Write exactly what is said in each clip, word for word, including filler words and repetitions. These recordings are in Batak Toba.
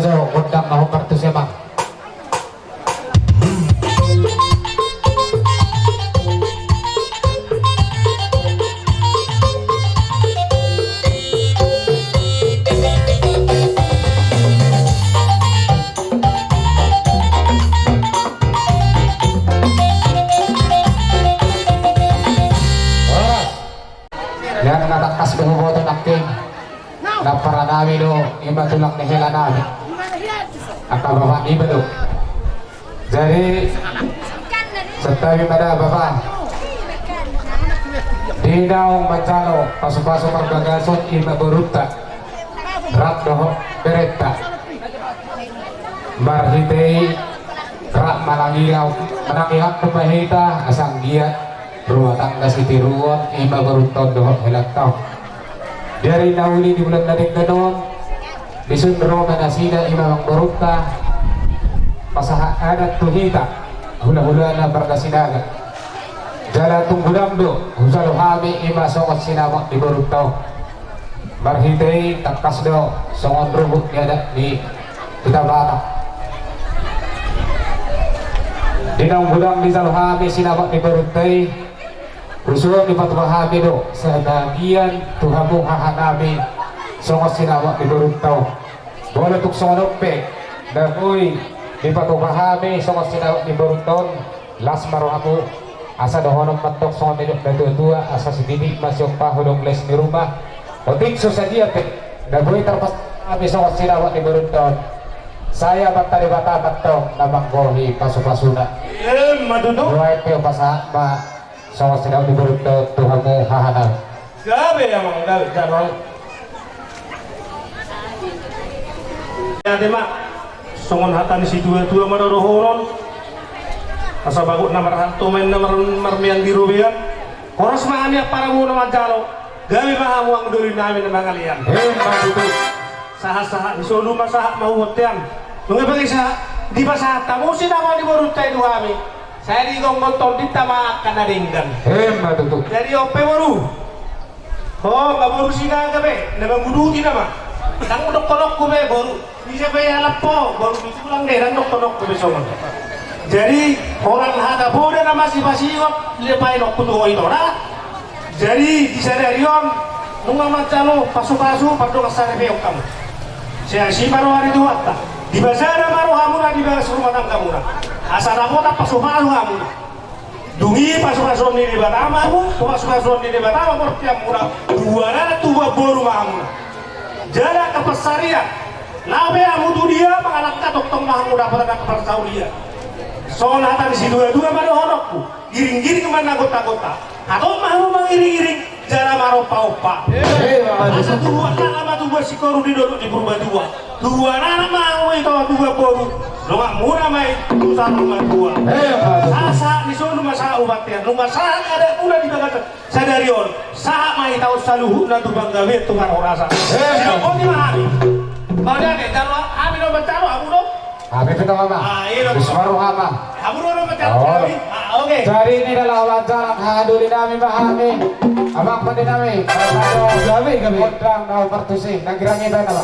So, gondang na hombar tu si amang. Horas. Yang na tangkas do huboto nangkin. Nampara nami do, ima tulang ni hela nami. Angka bapa niba do. Jadi, santabi ma da bapa. Di naung manjalo pasupasu parbagason ima borunta. Rap dohot berenta. Marhite i rap manangiang, manangiang tu ma hita, asa anggiat rumah tangga sitiruon, ima borunta on dohot helanta on. Di ari na uli di bulan na denggan on, dison ro ma nasida ima amang borunta, pasahat adat tu hita, hulahulana marga Sinaga. Jala tung godang do, hujalo hami ima songon sinamot ni borunta on. Marhite i tangkas do songon ruhut ni adat ni hita Batak. Di naung godang dijalo hami sinamot ni borunta i, huson dipatupa hami do sabagian tu hamu hahanami songon sinamot ni borunta on. Molo tung songon on pe na boi dipatupa hami songon sinamot ni borunta on, las ma rohamu. Asa dohonon ma antong songon nidok natuatua, asa sititi ma siompa hudok les ni ruma. Otik so sadia pe na boi tarpas hami songon sinamot ni borunta on, sai Amanta Debata ma antong na manggohi pasupasuna. Emma tutu. Nuaeng pe hupasahat ma songon sinamot ni borunta on tu hamu hahanami. Gabe amang, gabe jalo. Ate ma, songon hata ni situatua ma do dohonon. Asa bagot na marhalto ma inna mar-, marmean di robean. Horas ma hami ampara muna manjalo. Gabe ma hamu anggi doli nami na mangalean. Emma tutu. Sahat-sahat ni solu ma sahat ma tu bontean. Nunga baen sahat, dipasahat hamu sinamot ni borunta i tu hami. Sai digomgom tondinta ma angka na denggan. Emma tutu. Jadi on pe boru. Ho, angka boru Sinaga be, na manguduti nama. Ndang dohononku be boru. Bisa be halak po, boru ni tulang de, ndang dohononku be songon. Jadi, holan hata poda na masipasingkop, dipainonku tu ho i tora. Jadi, di sadari on, nunga manjalo pasupasu, pandongan saripeon hamu. Sai asi ma roha ni Tuhanta. Dibasada ma rohamuna, dibagas rumah tanggamuna. Asa dapotan pasupasu hamuna. Dung i pasupasuon ni Debata ma hamu, pasupasuon ni Debata ma bortianmuna, duanana tubuan boru ma hamuna. Jala angka pansarian, laho be hamu tu dia, mangalangka tongtong ma hamu dapotan angka parsaulian. Songon hata ni situatua ma dohononku, giringgiring ma na gontagonta. Hatop ma hamu mangiringiring, jala marompaompa. Asa tubuan na ma tubuan singkoru di dolok ni Purbatua. Duanana ma hamu i tu tubuan boru. Donganmuna ma i tu saur matua. Sahat-sahat ni solu ma sahat tu bontean. Nunga sahat adatmuna di bagasan sadari on. Sahat ma hita on saluhutna tu panggabean tu parhorasan. Sidok boti ma hami. Mauliate, jalo hami do manjalo, hamu do? Hami pe tama ma. Ah, iya do. Bismaru hama. Hamu do manjalo. Oke. Jadi ni dalam jalan haduli nami ma hami. Abang pande nami. Gabe, gabe. Gondang na partusi. Nangkirangi pe nama.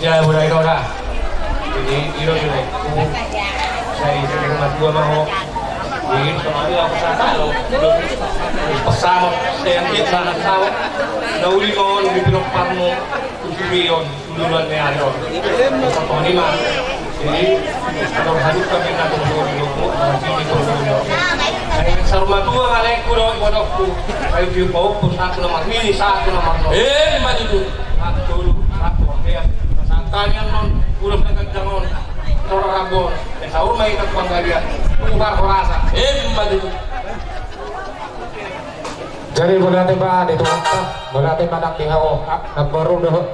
Jabu dai dosa. Jadi ilo sudah. Saya itu rumah tua mau. Jadi kemarin aku sana lo. Pesan saya yang dia sana tahu. Nauli mau di Pilok Parmo. Tujuh miliar. Duluan ni ari on. Pokokna ma. Jadi kalau haduk kami nak tunggu dulu. Sarumah tua malaiku dong kodokku. Ayo dia bawa pun satu nomor ini satu nomor. Eh, maju tu. Satu dulu. Satu. Sangkanian non. Udah pegang jangon. Toro rabon. Sahur mai ka Panggabean. Bubar horasa. Emma tutu. Jadi mauliate ma di Tuhanta, mauliate ma nang di hamu, a, namboru dohot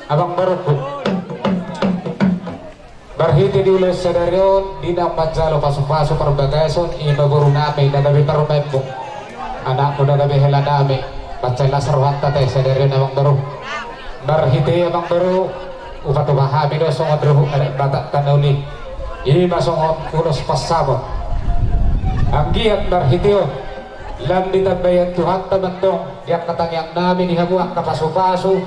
amangborungku. Marhite di ulos sadari on, di na manjalo pasupasu parbagason, i ma boru nami, na gabe parumaenmu. Anakmu na gabe hela nami, mansai las rohanta te sadari on amangboru. Marhite i amangboru, hupatupa hami do songon ruhut adat Batak na uli. I ma songon ulos pansamot. Anggiat marhite on, lam ditambaian Tuhanta ma antong, di angka tangiang nami di hamu angka pasupasu,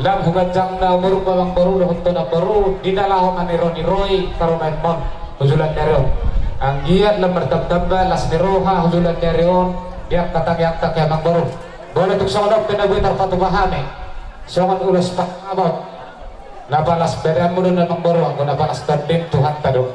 lam huganjang na umurmu amangboru dohot tu namboru, di na laho maniroi-niroi parumaenmon, tu joloan ni ari on. Anggiat lam martamba-tamba las ni roha tu joloan ni ari on, di angka tangiangta amangboru. Molo tung songon on pe na boi tarpatupa hami. Songon ulos pansamot. Na palas badanmu do na amangboru, anggo na palas tondim Tuhanta do.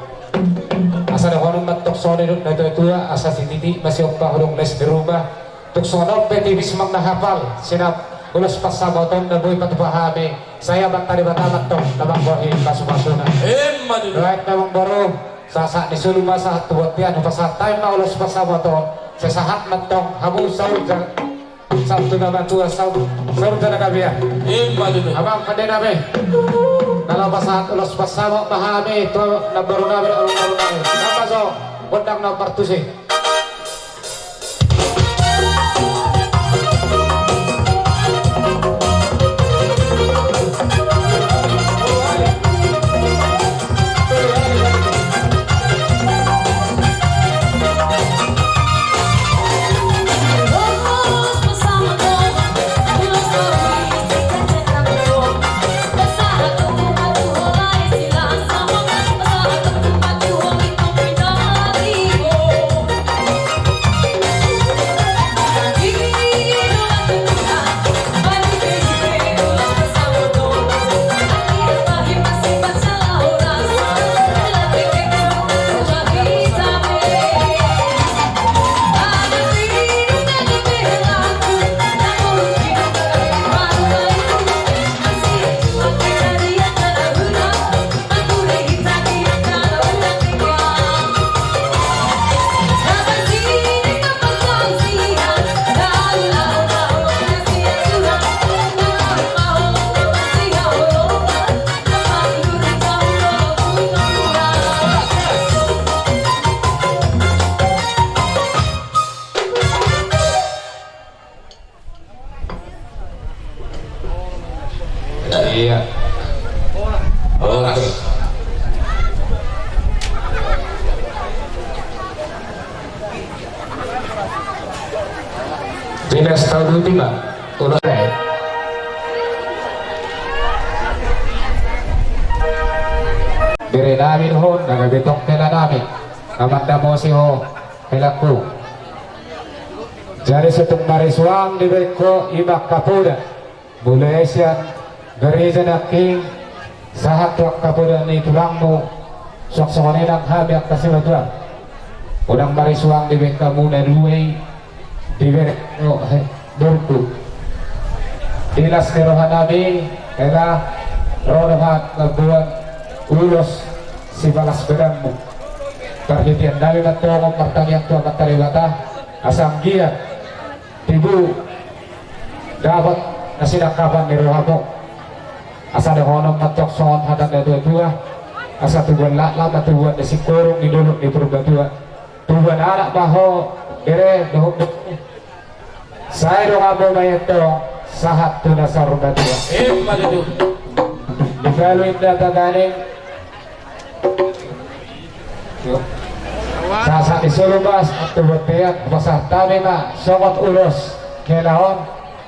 Asa dohonon ma antong songon nidok ni natua-tua, asa sititi ma siompa hudung les di ruma. Tung songon on pe tipis manang na hapal, songon ulos pansamot on na boi patupa hami. Sai Amanta Debata ma antong na manggohi pasupasuna. Emma tutu. Dohot amangboru, sahat ni solu ma sahat tu bontean, hupasahat hami ma ulos pansamot on. Sai sahat ma antong hamu saur ja-, sahat tu na matua, saur, saur jala gabe. Emma tutu. Amang pande nami. Na laho pasahat ulos pansamot ma hami tu namboru nami, namboru nami. Nama so, gondang na partusi. Iya. Horas. Pinaspaduti ma. Ulos. Bere nami dohot na gabe tong hela nami. Amanda mose ho helangku. Jadi so tung marisuang dibaen ho i ma angka poda. Mulai sian gareja nangkin sahat tu angka poda ni tulangmu, suang songon i nang hami angka simatuam. Unang marisuang dibaen hamu na dua i, dibereng do he, boruku. Di las ni roha nami, hela ro do hami mamboan ulos sipalas badanmu. Parhitean nami ma antong on martangiang tu Amanta Debata, asa anggiat tibu dapot na sinangkapan ni rohamu. Asa dohonon ma antong songon hata ni natua-tua, asa tubuan laklak ma tubuan ni singkoru di dolok ni Purbatua. Tubuan anak ma ho, bere dohot boru. Sai donganmu ma i antong sahat tu na saur matua. Emma tutu. Dipalu inna taganing. Sahat ni solu ma sahat tu bontean, pasahat hami ma songon ulos hela on.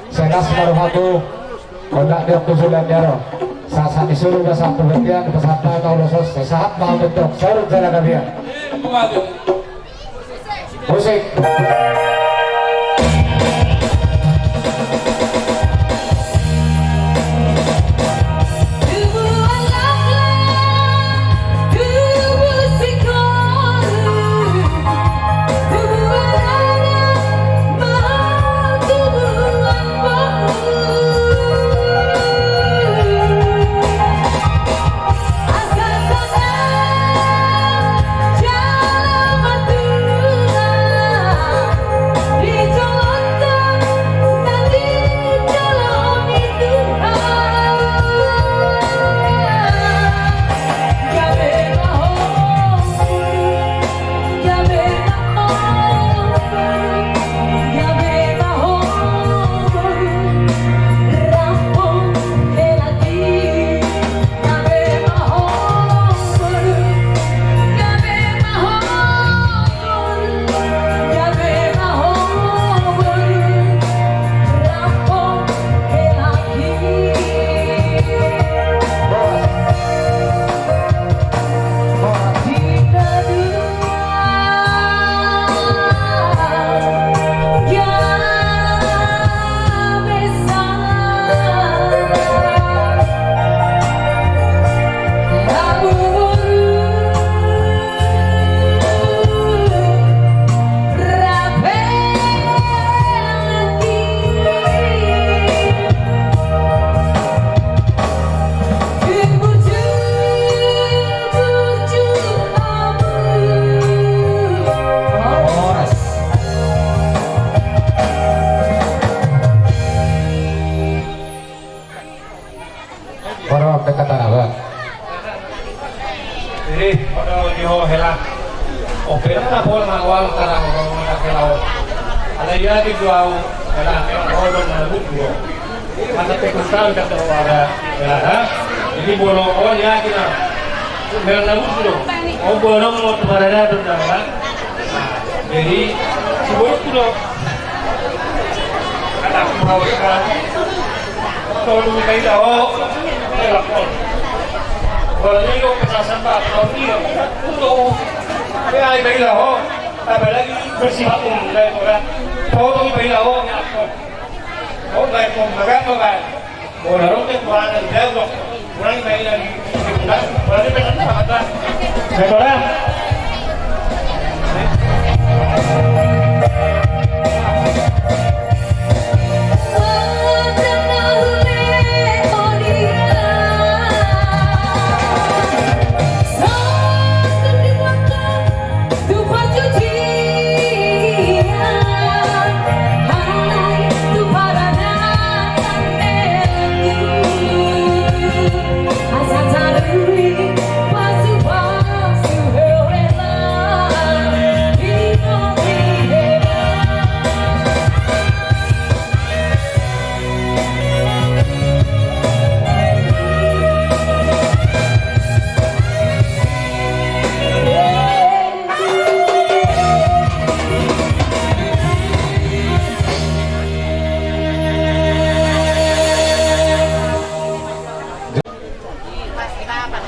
Sai las ma rohamu. Unang diok tu joloan ni ari on. Sahat ni solu ma sahat tu bontean, pasahat ma ulos on, sai sahat ma hamu tong saur jala gabe. Musik. Ora pe kata na ba. Jadi, ora di ho hela. Ope na pol na wal kata ho na hela ho. Ala ia di dua ho hela, hela ho dong na buku ho. Masa pe kusal kata ho ada hela, ha? Jadi bolo ho ya kina. Hela na buku ho. O bolo mo tu parada dong dah, ha? Jadi, si bolo tu dong. Anak bangsa. Tolu dipaila ho. Tolu dipaila ho. Apalagi bersifat umum, kan, orang. Tolu dipaila ho, ya, ho. Ho, baik, ho, magang, ho, baik. Ho, lalu, kan, orang yang jago.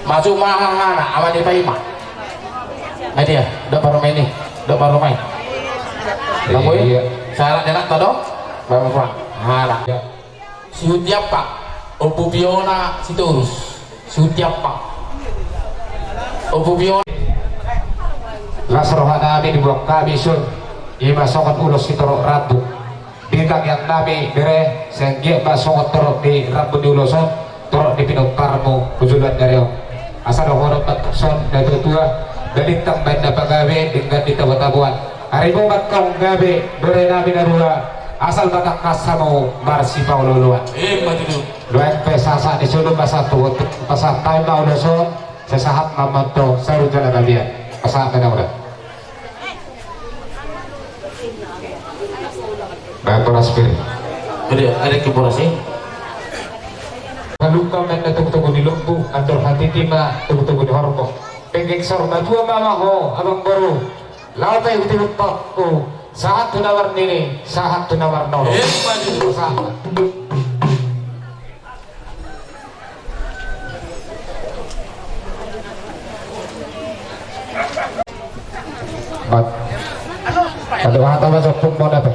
Masuk ma hahana, aman di paima. Ai dia, dok paromai ni, dok paromai. Iya. Salah nyenak tau dong? Bapak, Pak. Salah. Sihut Jampang, Ompu Piona Sitorus. Sihut Jampang. Ompu Piona. Las roha nami dibuat kami sun. Ima songon ulos sitorop rambu. Di tangiang nami bere, sai anggiat ma songon torop ni rambu ni ulos on, torop ni pinomparmu tu joloan ni ari on. Asa dohonon ma songon na tuatua, balintang baen na pagabe, denggan di tabotaboan. Arimu ma antong gabe, bere nami na rua, asal ma tangkas hamu marsipaolooloan. Ima tutu. Nuaeng pe sahat ni solu ma sahat tu bontean, pasahat hami ma ulos on, sai sahat ma hamu antong saur jala gabe. Pasahat ma na uda. Baen boras pe. Ada, ada ke boras, eh? Halumpang ma na togutogu ni lombu, andor hatiti ma togutogu ni horbo. Penggeng sor matua ma ho, amangboru. Laho pe huti lumpang, sahat tu na marnini, sahat tu na marnono. Eh, maju. Sahat. Ado hata ma sompung mona pe.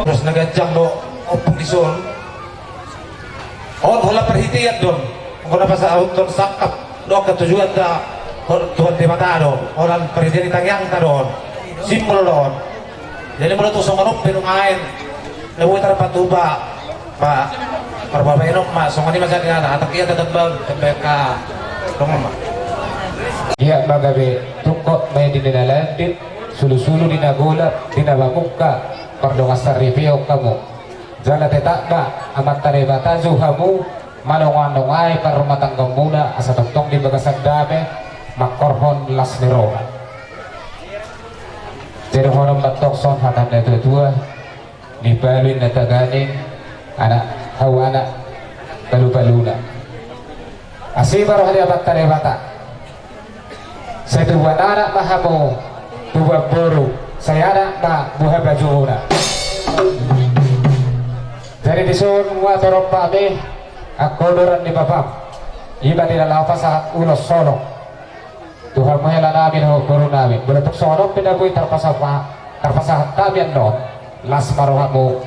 Terus na ganjang do ompung dison. On holan parhitean do on. Anggo na pasahathon sangkap dohot hatujuan da, Tuhan Debata do. Holan parhitean ni tangiangta do on. Simbol do on. Jadi molo tung songon on pe nuaeng na boi tarpatupa, pa, parbabaen on ma, songon i ma jala na, atak ia tetap bal, tetap ka, songon ma. Ia ma gabe tungkot ma i di na landit, sulusulu di na golap, di na mamungka, pardongan saripeon hamu. Jala tetap ma Amanta Debata jou hamu, manonganongai parrumatanggaonmuna asa tongtong di bagasan dame, manghorhon las ni roha. Jadi dohonon ma tong songon hata ni natuatua, nipalu inna taganing, anak hau anak palupaluna. Asi ma roha ni Amanta Debata. Sai tubuan anak ma hamu, tubuan boru, sai anak ma buha pajumuna. Jadi dison nunga torop hami, angka ulaon ni bapam. I ma di na laho pasahat ulos holong tu hamu hela nami dohot boru nami. Molo tung songon on pe na boi tarpasahat, tarpasahat hami annon, las ma rohamu.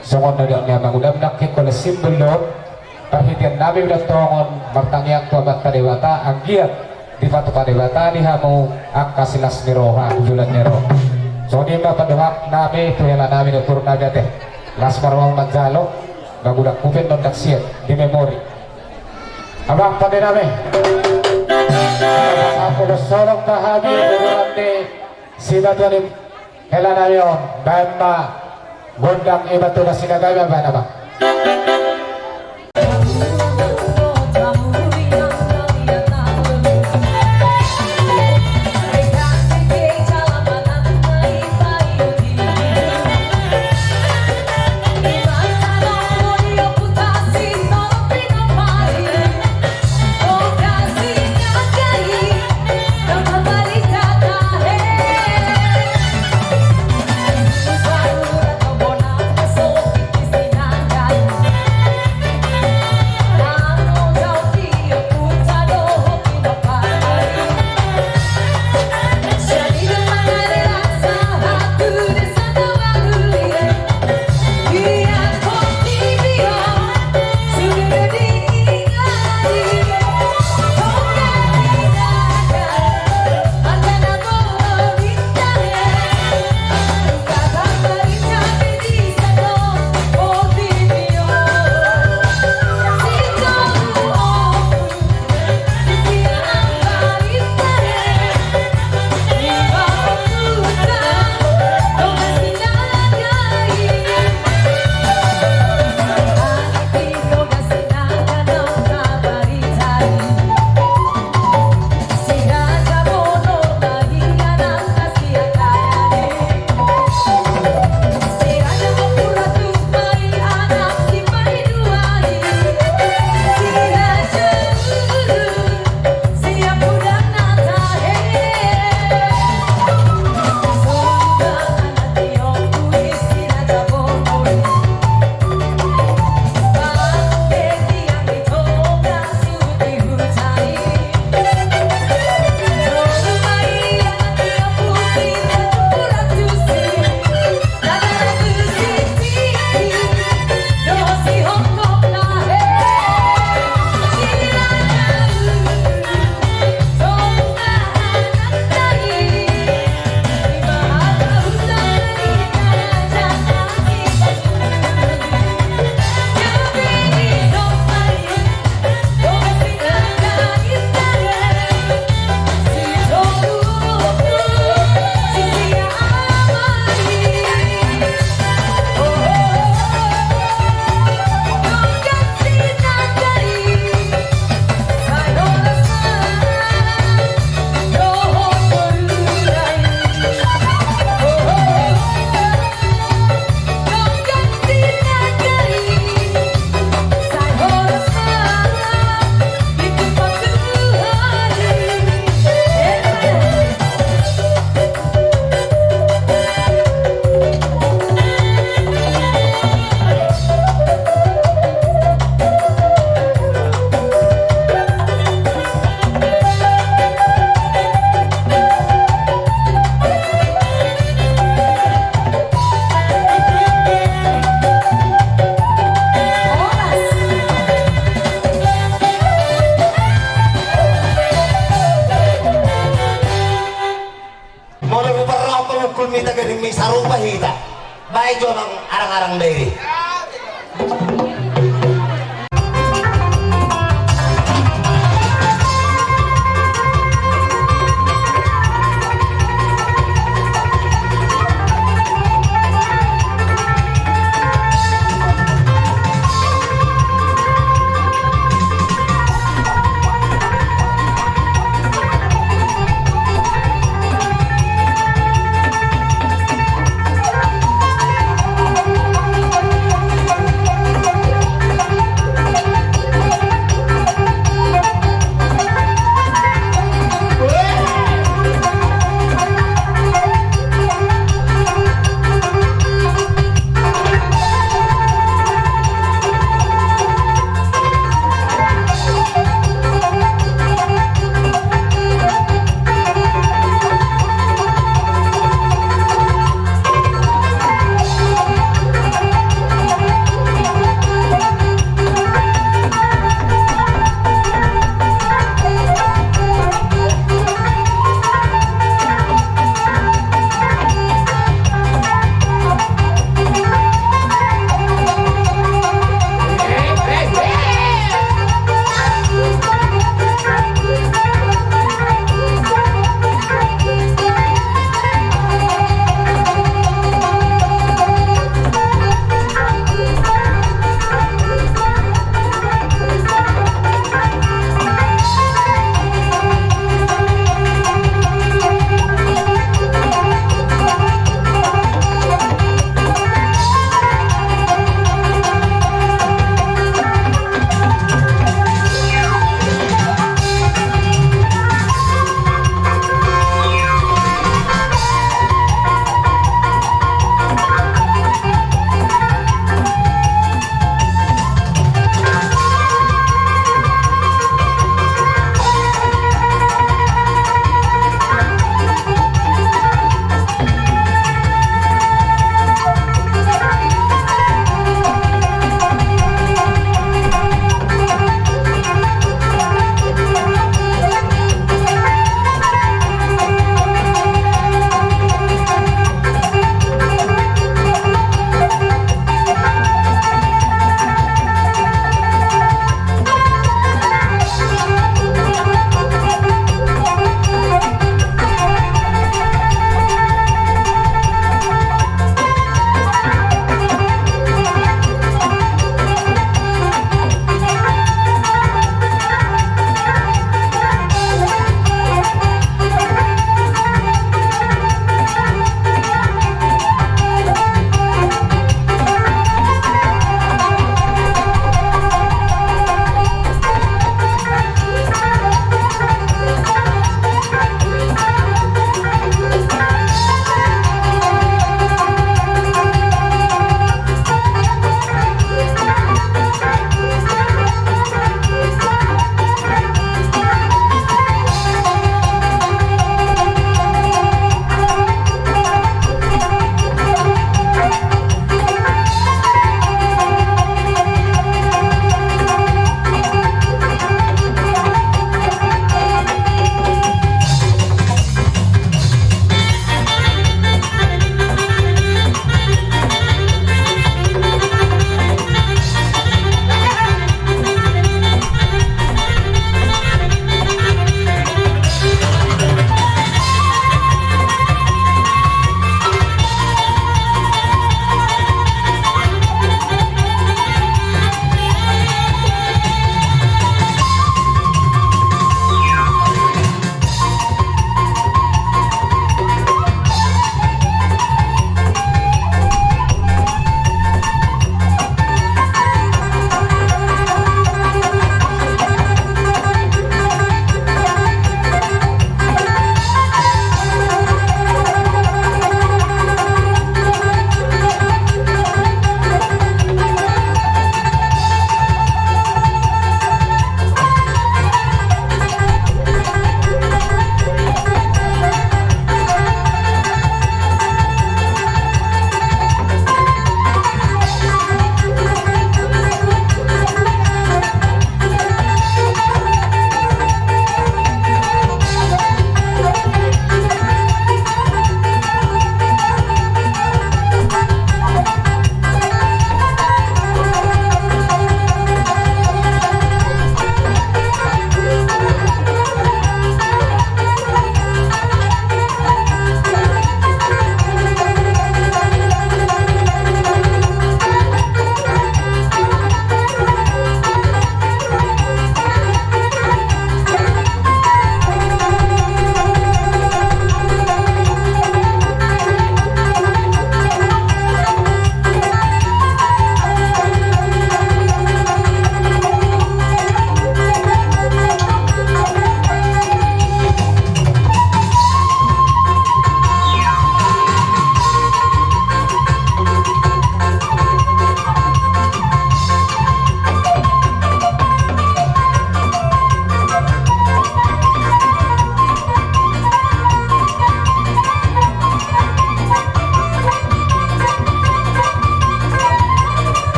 Songon na didok ni amang udam nangkin, holan simbol do on. Parhitean nami do on tongon martangiang tu Amanta Debata, anggiat dipatupa Debata di hamu angka silas ni roha, ujulan ni roha. Songon i ma padohap nami tu hela nami dohot boru nami ate. Las ma roha manjalo, magodang hupe non dang siat di memori. Abang pande nami. Aku do solong ma hami, boru nami. Simatua ni hela nami on, baen ma gondang, i ma tugas ni na gabe ma baen ma. Sonang arang-arang dairi.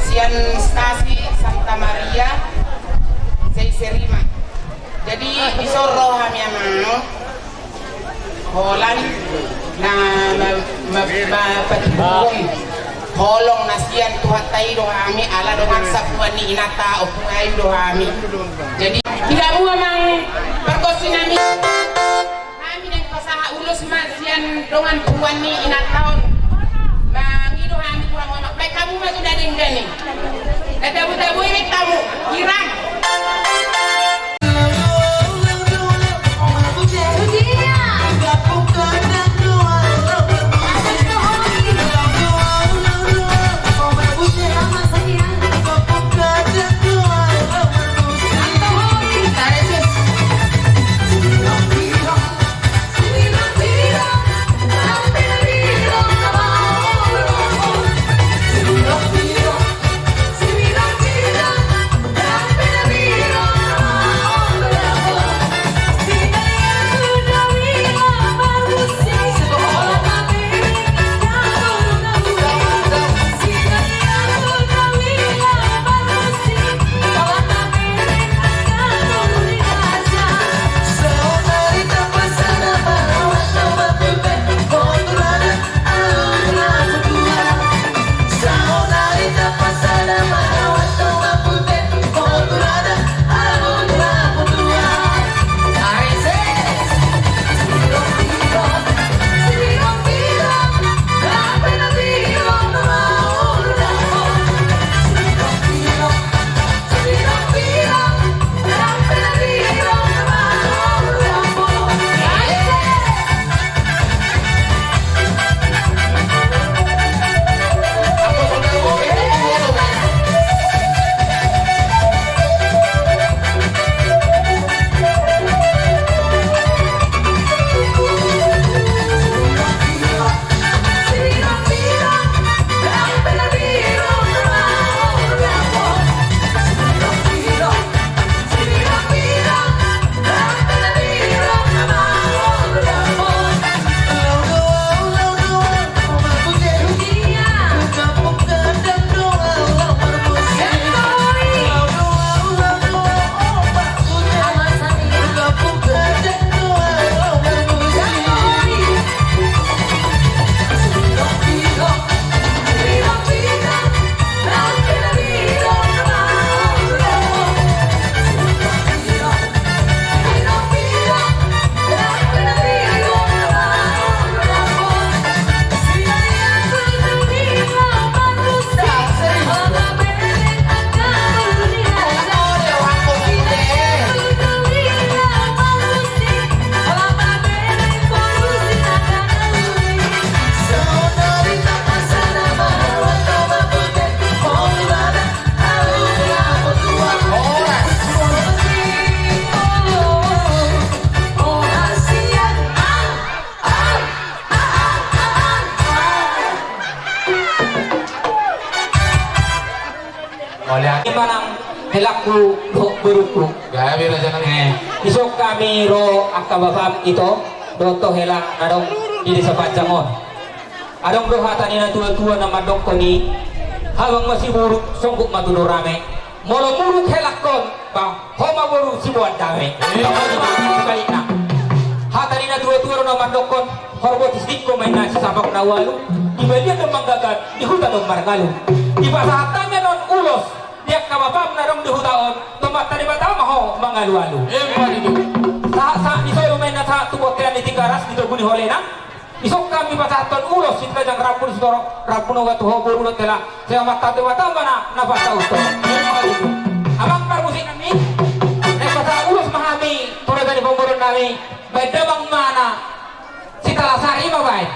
Sian stasi Santa Maria Seiserima. Jadi, dison ro hami amang holan na ma-, ma-, ma-, patupahon holong na sian Tuhanta i do hami, ala dongan sapuan ni inanta Ompu Ayu do hami. Jadi, di hamu amang pargonsi nami. Hami naeng pasahat ulos ma sian dongan sapuan ni inanta on. Mangido hami tulang on, baen hamu ma tu na denggan i. Na tabu-tabu i baen hamu. Hiram. Mauliate. Manang helangku dohot borungku. Gabe raja nami. Eh, dison hami ro angka bapam ito, dohot hela na adong di desa Panjang on. Adong do hata ni na tua-tua na mandokkon i, habang ma siburuk, songgop ma tudo rame. Molo muruk helangkon, ba, ho ma boru siboan dame. Eh. Sebalikna. Hata ni na tua-tua do na mandokkon, horbo tisdingko ma inna sisapang na ualu, di balian do manggagar, di huta do marngalu. Dipasahat hami annon ulos, di angka bapam na adong di huta on, tu Amanta Debata ma ho mangalu-alu. Emma tutu. Sahat-sahat ni solu ma inna sahat tu bontean ni Tigaras, di togu ni Holena. Dison hami pasahathon ulos, Sitajang rambu ni sitorop, rambu ni oga tu ho boru dohot hela, sai Amanta Debata ma na, na pasahathon. Amang parmusik nami, naeng pasahat ulos ma hami tu raja ni pamoruon nami, baen damang ma na, Sitalasari ma baen.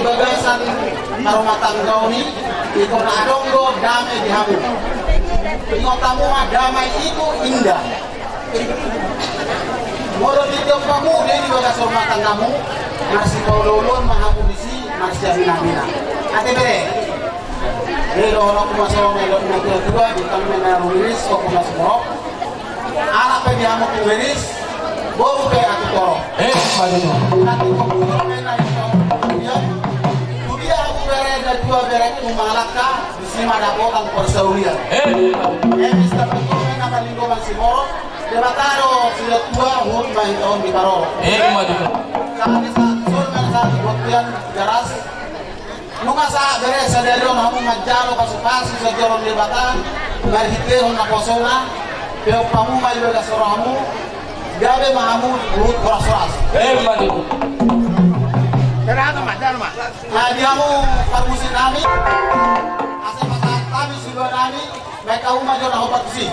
Bagasan rumah tangga on i, ingkon adong do dame di hamu. Ingot hamu ma, damai itu indah. Molo di tiop hamu, di bagas rumah tanggamu, marsipaolooloan ma hamu disi, marsiaminaminan. Ate bere. Jadi dohononku ma songon na nidok ni natuatua, di tano na rumiris, oku na sumorop. Anak pe di hamu tu miris, boru pe atu torop. Eh, bagus. Nanti komputer pe na di tudian. Tudia hamu bere, natuatua bere, tu mangalangka, disi ma dapotan parsaulian. Eh, bisa betul na paling doman simorop. Debata do sitatua, huhut ma hita on diparorot. Eh, bagus. Jadi sahat tu son, sahat tu buktian garas. Nunga sahat bere sadari on hamu manjalo pasupasu sian joro ni Debata, marhitehon naposona, peop hamu ma di bagas rohamu, gabe ma hamu huhut horas-horas. Emma tutu. Nah, di hamu parmusik nami, asa pasahat hami siluanami, baen hamu ma jo na hombar tusi.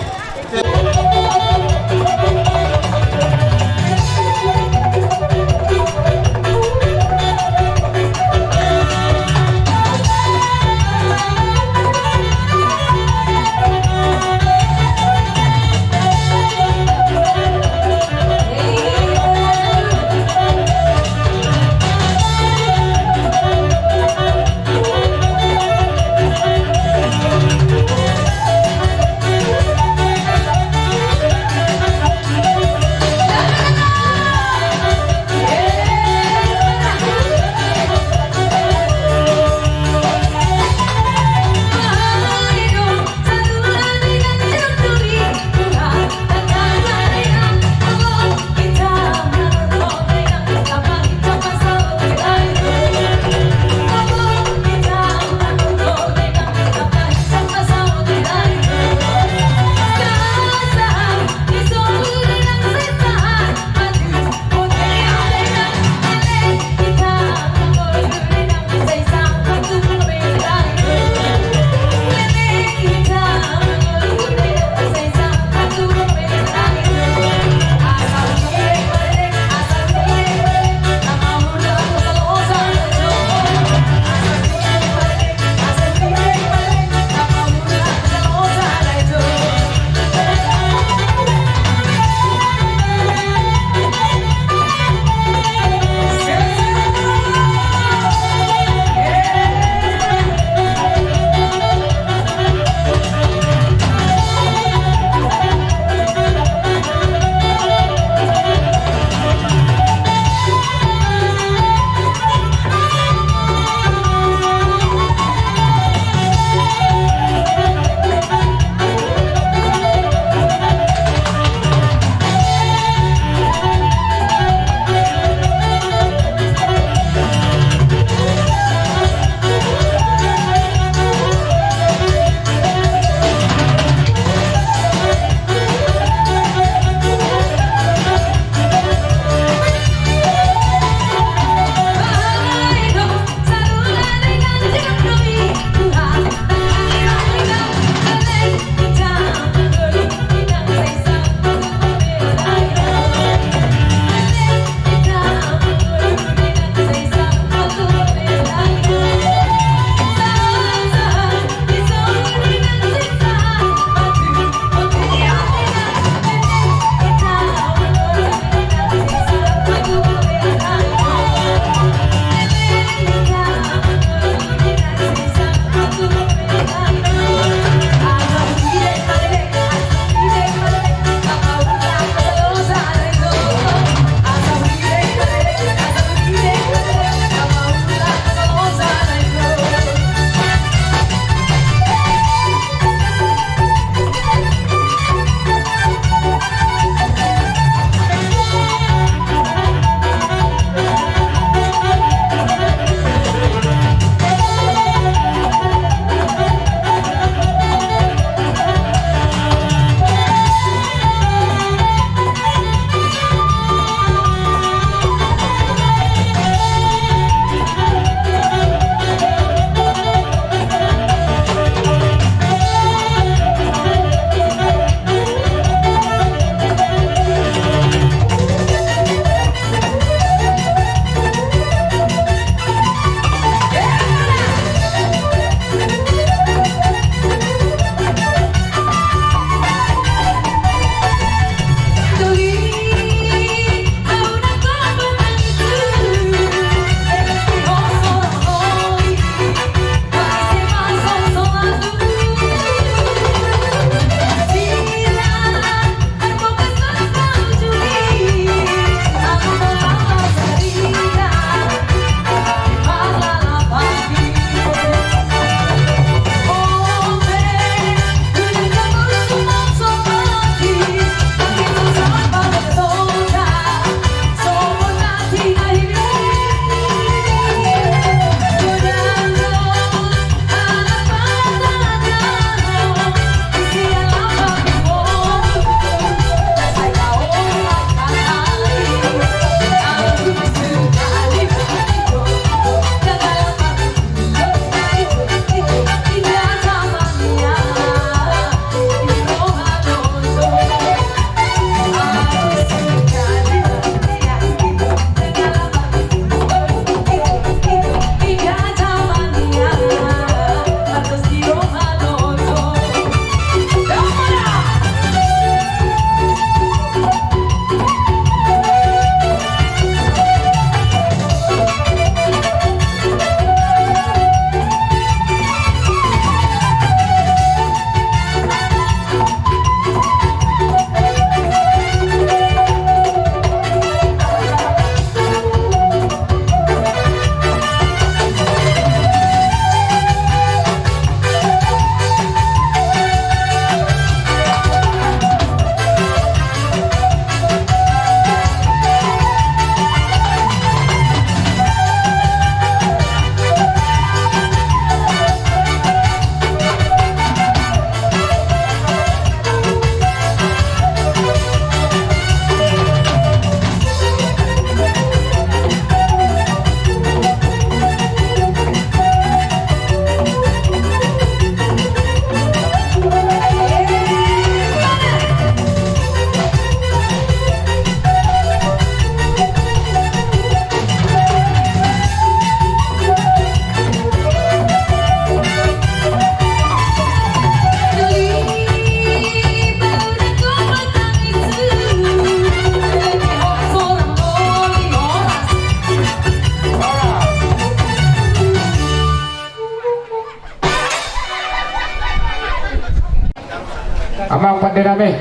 Amang pande nami,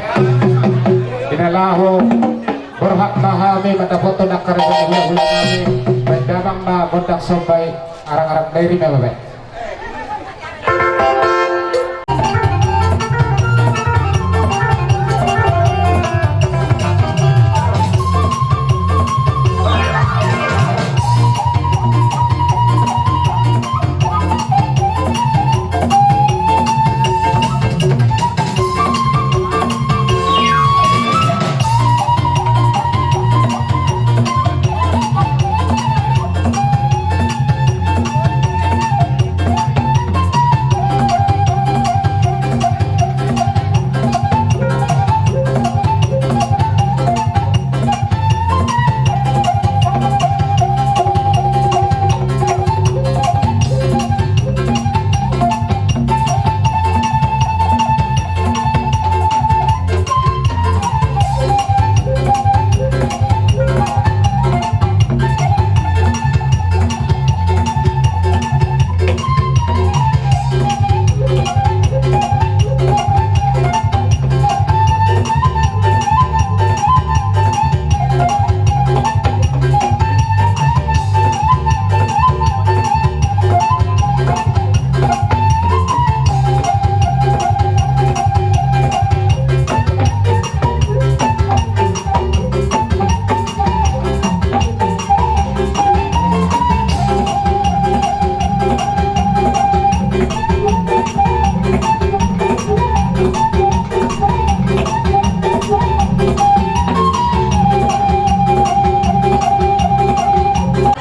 di na laho borhat ma hami mandapothon angka raja ni hulahula nami, baen damang ma gondang somba i, arang-arang dairi ma baen.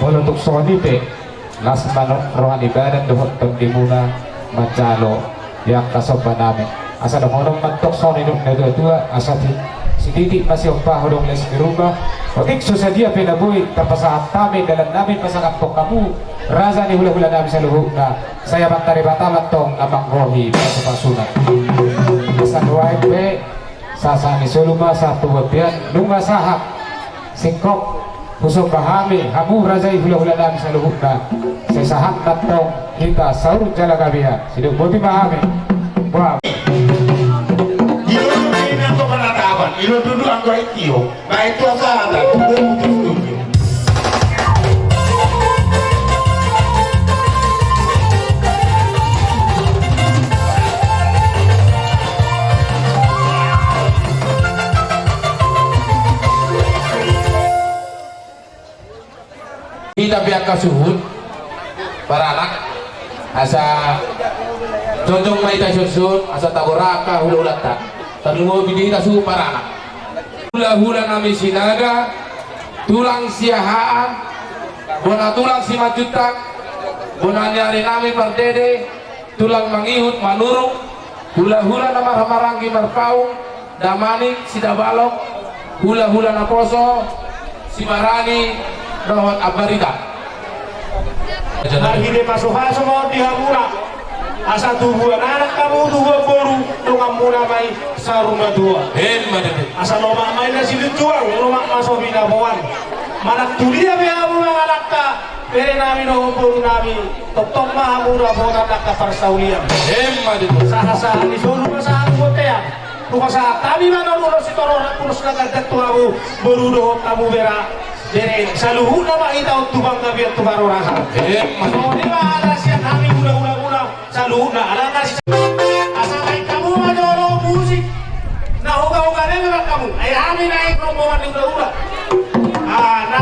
Molo tung songon i pe, las ma roha ni badan dohot tondimuna manjalo di angka somba nami. Asa dohonon ma tong songon i dok na tua-tua, asa ti-, sititi ma siompa ho dong les di rumah. Otik so sadia pe na boi tapasahat hami dalan nami pasangaphon hamu raja ni hulahula nami saluhutna. Sai Amanta Debata ma tong na manggohi pasupasuna. Asa nuaeng pe, sahat-sahat ni solu ma sahat tu bontean, nunga sahat singkop husomba hami hamu raja i hulahula nami saluhutna. Sai sahat ma tong hita saur jala gabe an. Sidok boti ma hami. Boa. Ilo ma ini anggo panatapan, ilo dudu anggo aek tio. Baik, tuan sahabat, tuan putus tujuh. Hita pe angka suhut, paranak, asa jongjong ma hita songon i, asa tagoraha angka hulahulanta. Tarlumobi di hita suhut paranak. Hulahula nami Sinaga, tulang Siahaan, bona tulang Simanjuntak, bona ni ari nami Pardede, tulang mangihut Manurung, hulahula na marhaha maranggi Marpaung, Damanik, Sidabalok, hulahula naposo Sibarani dohot Ambarita. Marhite pasupasu ma on di hamuna, asa tubuan anak hamu, tubuan boru, donganmuna ma i saur matua. Emma tutu. Asa lomak ma i na silinjuang, lomak ma so binaboan. Manang tu dia pe hamu mangalangka, bere nami dohot boru nami, tongtong ma hamu dapotan angka parsaulian. Emma tutu. Sahat-sahat ni solu ma sahat tu bontean. Nunga sahat hami ma na ulos sitorop, ulos na ganjang tu hamu boru dohot hamu bere. Bere, saluhutna ma hita on tu panggabean tu parhorasan. Emma. Songon i ma hata sian hami hulahula muna. Saluhutna, ala nasi. Asa baen hamu ma jolo musik na huga-huga nami baen hamu. Ai hami na i rombongan ni hulahula. Ah, na.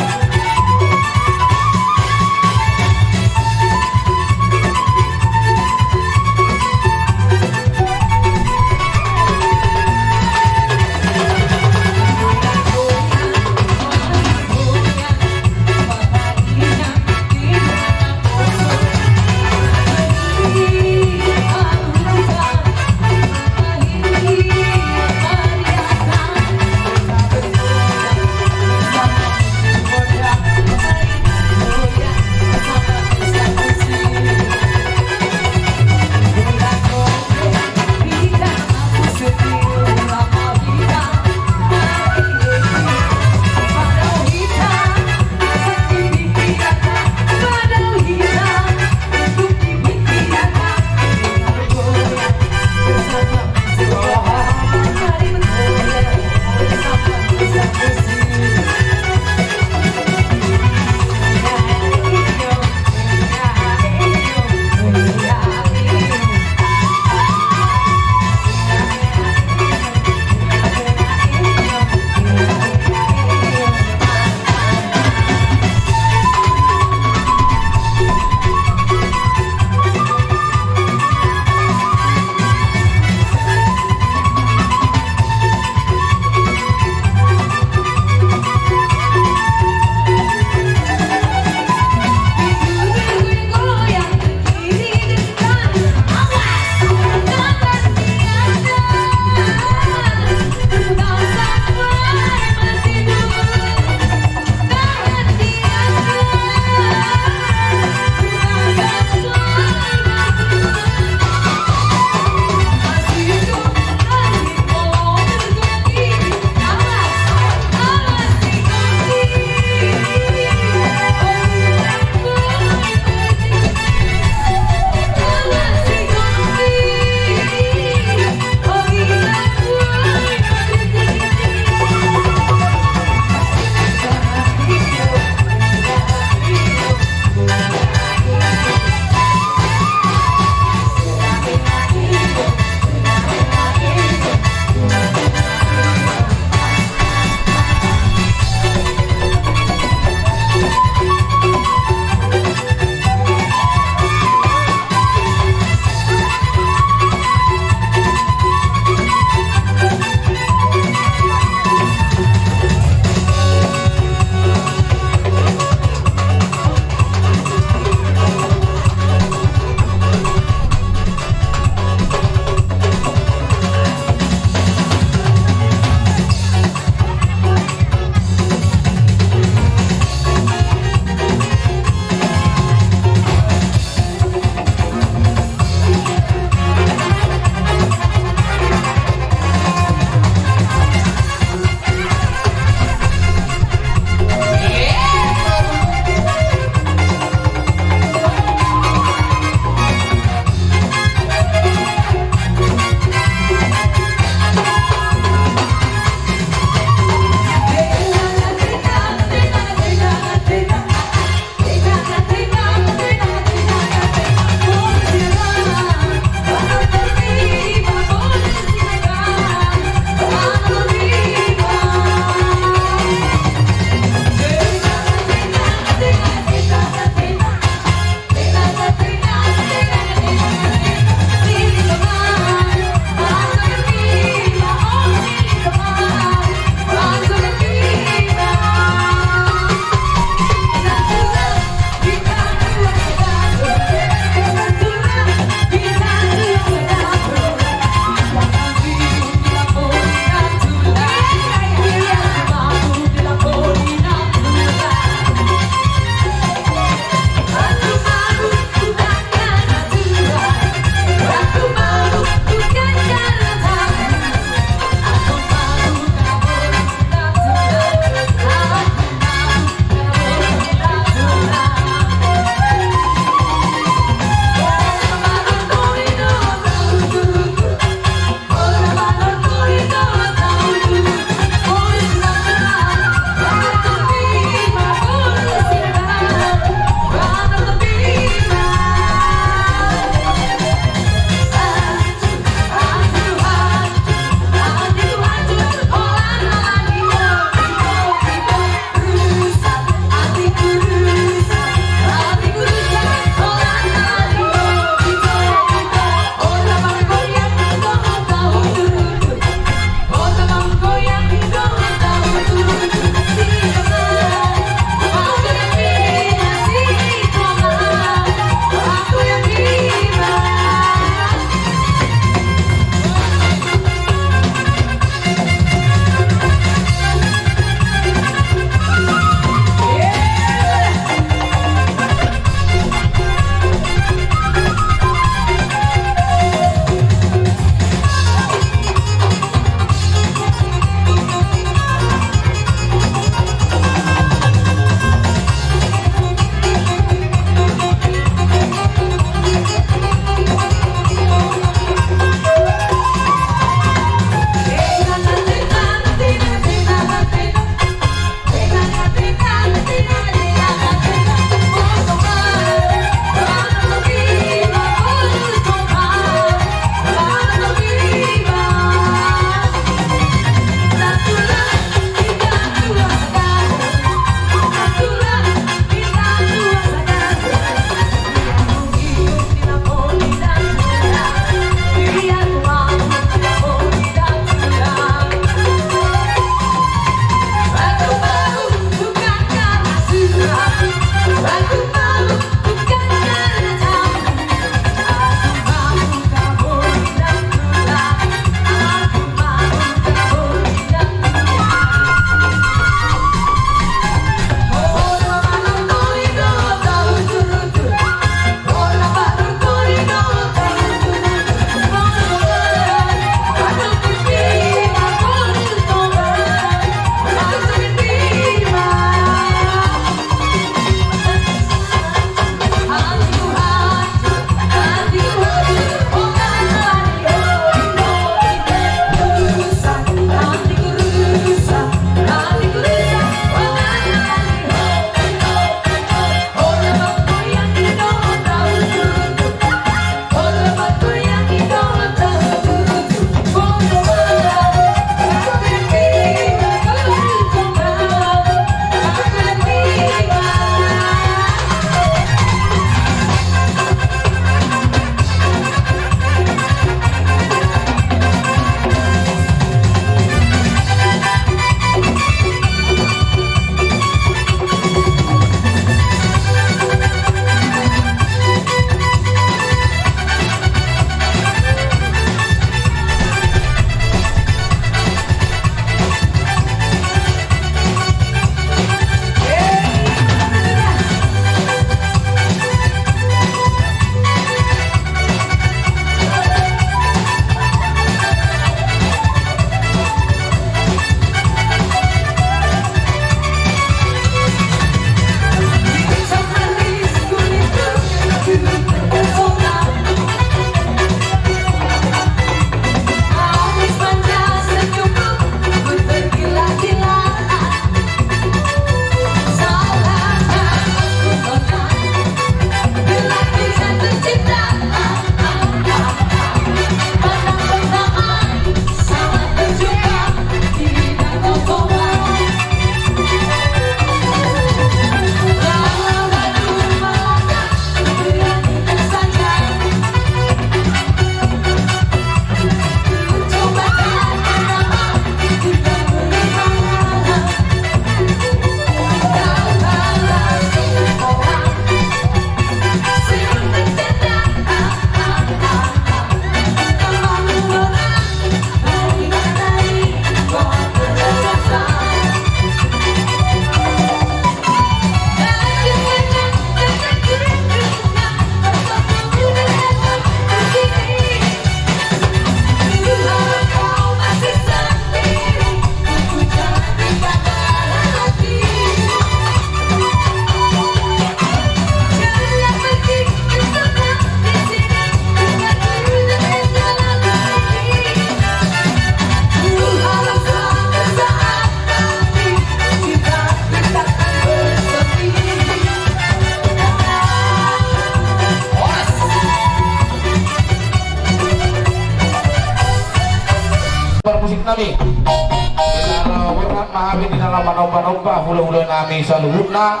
Manomba-nomba hula-hula nami saluhutna,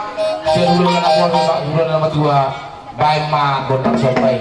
sian hula-hula na muda, hula-hula na matua, baen ma gondang somba i.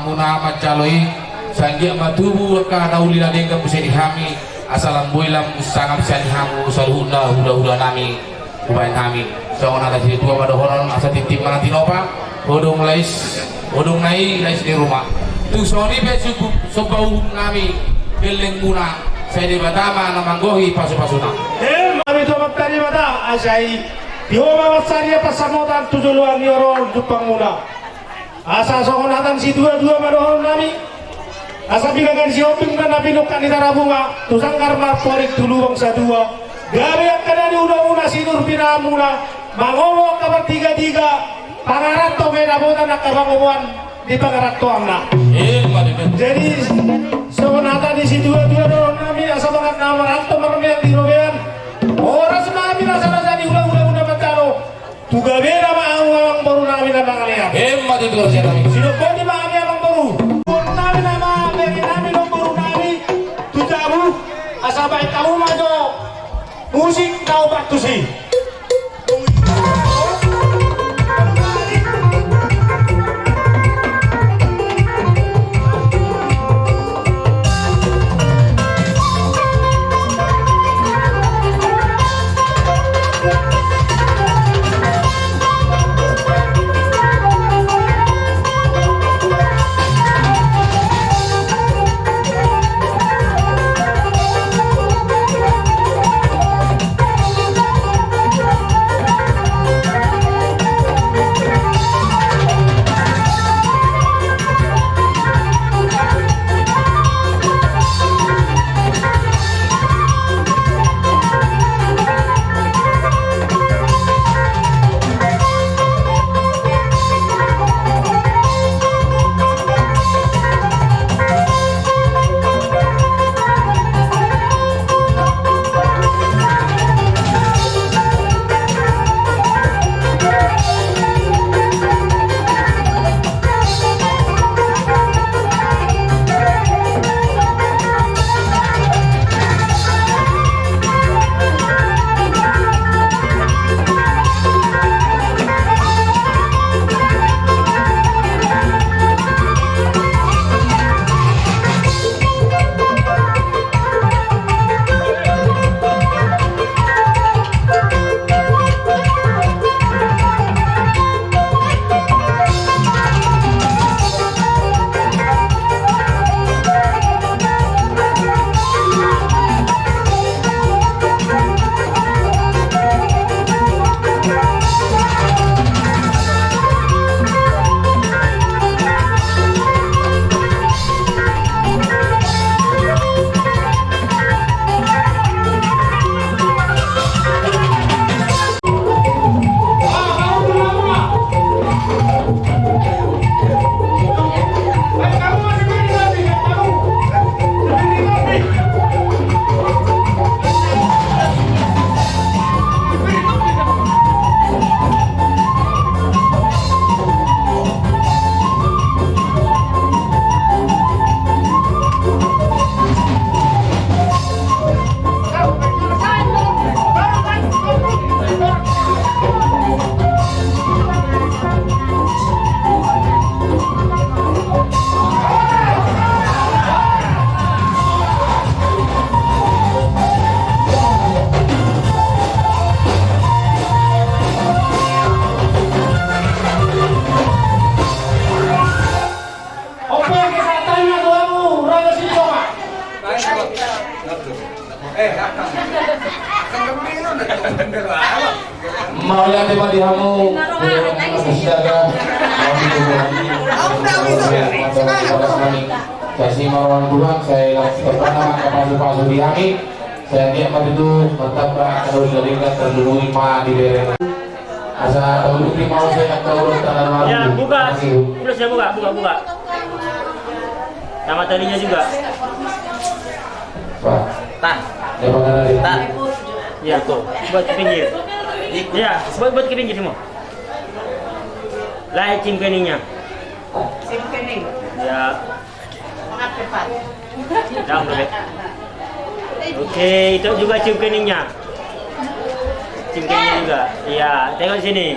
Muna manjalo i, sai anggiat ma tubu angka na uli na denggan muse di hami, asa lam boi lam sangap sian hamu saluhutna hula-hula nami. Hubaen hami songon hata ni situa ma dohonon, asa tintin ma na tinopa, odong lais, odong na i lais ni ruma. Tung songon i pe suku somba uhum nami, gelleng muna, sai Debata ma na manggohi pasu-pasuna. Em, hami tu Amanta Debata, asa i, tio ma mansai ia pansamotan tu joloan ni ari on jumpang muna. Asa songon hata ni situa-tua ma dohonon nami. Asa pinagan si ombing ma na pinungka ni tarabunga, tu sanggar marporik tu lubang satua. Gabe angka na niula muna sinur pinahan muna, mangomo angka partiga-tiga, pangaranto pe dapotan angka pangomoan di pangarantoanna. Jadi songon hata ni situa-tua dohonon nami, asa mangan na maranto marmean di robean. Horas ma hami rasa-rasa ni hula-hula muna manjalo. Tu gabena ma hamu amangboru nami na mangalean. Emma tutu raja nami. Sidohon ni ma hami amangboru. Boru nami nama bere nami namboru nami. Tu jabu asa baen hamu ma jo musik na opat tusi. Mauliate ma di hamu. Sai marrohahon Tuhan, sai langsung pertama pasu-pasu di hami. Sai anggiat ma tutu martamba angka na umdingkan, tarlumobi ma di bere. Asa tauluti ma use angka ulos tangan. Ya, buka. Ulos ya, buka, buka, buka. Sama talinya juga. Wah. Tan. Ya, Bang Adi. Tan. Ya, buat ke pinggir. Ya, buat, buat ke pinggir semua. Lah, cium keningnya. Cium kening. Ya. Maaf, cepat. Jangan, Bebe. Oke, itu juga cium keningnya. Cium keningnya juga. Iya, tengok sini.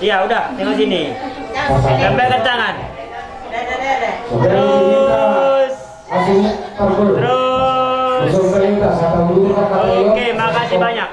Iya, udah, tengok sini. Lambaikan tangan. Terus. Terus. Oke, makasih banyak.